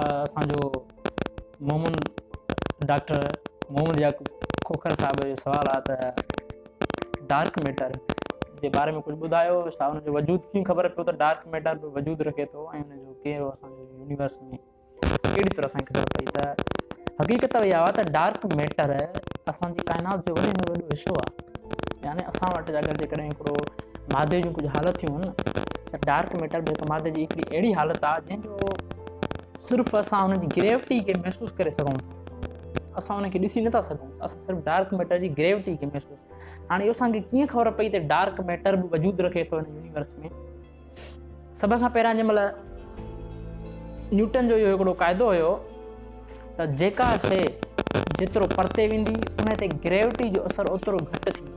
اسان جو محمد ڊاڪٽر محمد يعقوب کوکر صاحب جو سوال آهي ته ڊارڪ ميٽر جي باري ۾ ڪجهه ٻڌايو، ڇا ان جو وجود ڪيئن خبر پيو ته ڊارڪ ميٽر به وجود رکي ٿو ۽ ان جو ڪهڙو اسان جو يونيورس ۾ ڪهڙي طرح اسان کي خبر پئي؟ ته حقيقت اها آهي ته ڊارڪ ميٽر اسان جي ڪائنات جو وڏي ۾ وڏو حصو آهي. يعني اسان وٽ اگر جيڪڏهن هڪڙو مادي جون ڪجهه حالتيون آهن ته ڊارڪ ميٽر به هڪ مادي جي هڪڙي اهڙي حالت آهي جنهن جو صرف اسان ان جي گريوٽي کي محسوس ڪري سگهون ٿا، اسان ان کي ڏسي نٿا سگهون، اسان صرف ڊارڪ ميٽر جي گريوٽي کي محسوس. هاڻي اهو اسان کي ڪيئن خبر پئي ته ڊارڪ ميٽر به وجود رکي ٿو هن يونيورس ۾؟ سڀ کان پهريان جنهن مهل نيوٽن جو اهو هڪڙو قاعدو هيو ته جيڪا شيء جيترو پرتي ويندي ان تي گريوٽي جو اثر اوترو گهٽ ٿيندو.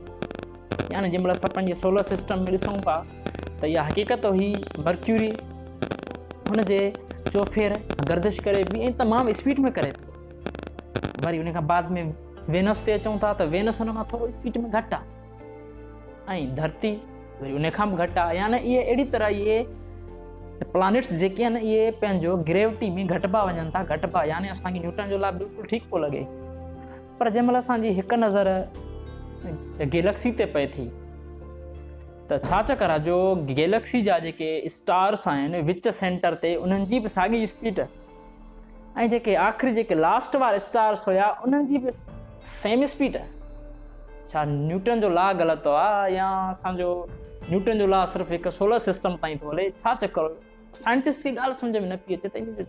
يعني جنهن مهل اسان پنهنجي سولر سسٽم ۾ ڏسون پيا ته اها حقيقت هئي مرڪيوري هن جي چوڦير گردش ڪري پئي ۽ تمام اسپيڊ ۾ ڪري پئي. وري ان کان بعد ۾ وينس تي اچون ٿا ته وينس ان کان ٿورو اسپيڊ ۾ گهٽ آهي ۽ ڌرتي وري ان کان به گهٽ آهي. يعني اهي اهڙي طرح اهي پلانيٽس جيڪي آهن اهي پنهنجو گريوٽي ۾ گهٽبا وڃن ٿا، گهٽبا. يعني اسانکي نيوٽن جو لا بلڪل ٺيڪ پيو لڳي، پر جنهن مهل اسانجي هڪ نظر گيلڪسي تي پئي ٿي ته ڇا چڪر آهي جو گيلڪسي جا جيڪي اسٽارس آهن وچ سينٽر تي انهن جي به ساڳي اسپيڊ ۽ جيڪي آخري جيڪي لاسٽ وارا اسٽارس هيا انهن جي به سيم اسپيڊ. ڇا نيوٽن جو لا غلط آ يا اسان جو نيوٽن جو لا صرف هڪ سولر سسٽم تائين ٿو هلي؟ ڇا چڪر هيو؟ سائنٽسٽ کي ڳالهه سمجھ ۾ نه پئي اچي ته ان جو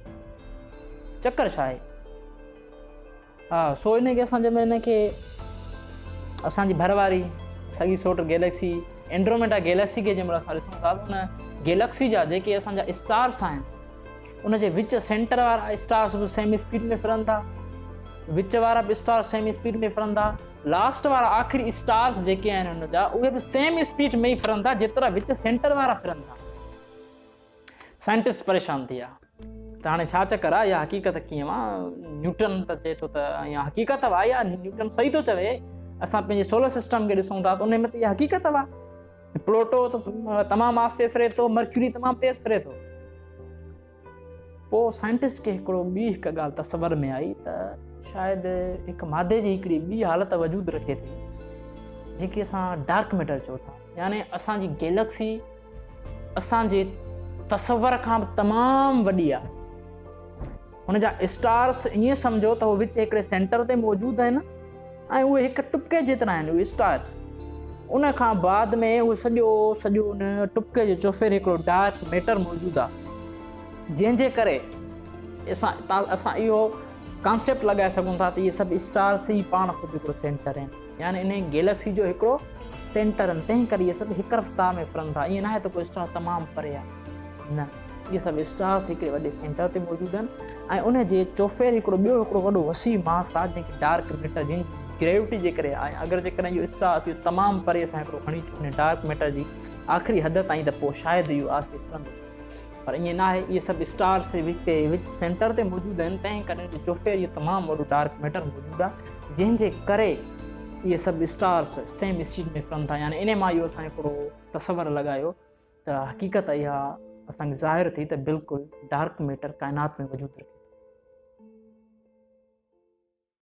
چڪر ڇا آهي. ها سو ان کي اسان جنهن ان کي اسان جي ڀر واري سڳي سوٽ گيلڪسي اينڊروميڊا گيلڪسي کي جنهن مهل اسان ڏسون ٿا ته ان گيلڪسي جا جيڪي اسان جا اسٽارس آهن ان جي وچ سينٽر وارا اسٽارس به سيم اسپيڊ ۾ ڦرن ٿا، وچ وارا به اسٽار سيم اسپيڊ ۾ ڦرن ٿا، لاسٽ وارا آخري اسٽارس جيڪي آهن ان جا اهي به سيم اسپيڊ ۾ ئي ڦرن ٿا جيترا وچ سينٽر وارا ڦرن ٿا. سائنٽسٽ پريشان ٿي ويا ته هاڻي ڇا چڪر آهي، اها حقيقت ڪيئن آ؟ نيوٽن ته چئي ٿو ته اها حقيقت آ يا نيوٽن صحيح ٿو چوي؟ اسان پنهنجي سولر سسٽم کي ڏسون ٿا ته ان ۾ ته اها حقيقت آ، پلوٽو ته تمام آهستي ڦري ٿو، مرڪيوري تمام تيز ڦري ٿو. پوء سائنٽسٽ کي هڪڙو ٻي هڪ ڳالهه تصور ۾ آئي ته شايد هڪ مادي جي هڪڙي ٻي حالت وجود رکي ٿي جنهن کي اسان ڊارڪ ميٽر چئون ٿا. يعني اسان جي گيلڪسي اسان جي تصور کان به تمام وڏي آهي. هن جا اسٽارس ائين سمجهو ته هو وچ هڪڙي سينٽر تي موجود آهن ۽ اهي هڪ ٽپڪي جيترا آهن اهي اسٽارس. ان کان بعد ۾ اهو سڄو سڄو ان ٽپڪي جي چوڦير هڪڙو ڊارڪ ميٽر موجود آهي، جنهن جي ڪري اسان اهو ڪانسيپٽ لڳائي سگهون ٿا ته اهي سڀ اسٽارس ئي پاڻ خود هڪڙو سينٽر آهن، يعني انهي گيلڪسي جو هڪڙو سينٽر آهن، تنهن ڪري اهي سڀ هڪ رفتار ۾ ڦرن ٿا. ائين ناهي ته ڪو اسٽار تمام پري آهي، نه، اهي سڀ اسٽارس هڪڙي وڏي سينٽر تي موجود آهن ۽ ان جي چوڦير هڪڙو ٻيو هڪڙو وڏو وسيع ماس آهي جنهن کي ڊارڪ ميٽر جنهن جي گريوٽي جي ڪري آهي. اگر جيڪڏهن اهو اسٽار اهو تمام پري اسان هڪڙو کڻي اچون ان ڊارڪ ميٽر جي آخري حد تائين ته پوء شايد اهو آهستي ڦرندو، پر ائين ناهي. اهي سڀ اسٽارس وچ سينٽر تي موجود آهن، تنهن ڪري ان جي چوڦير اهو تمام وڏو ڊارڪ ميٽر موجود آهي جنهن جي ڪري اهي سڀ اسٽارس سيم اسپيڊ ۾ ڦرن ٿا. يعني ان مان اهو اسان هڪڙو تصور لڳايو ته حقيقت اها اسان کي ظاهر ٿي ته بلڪل ڊارڪ ميٽر ڪائنات ۾ وجود رکي ٿو.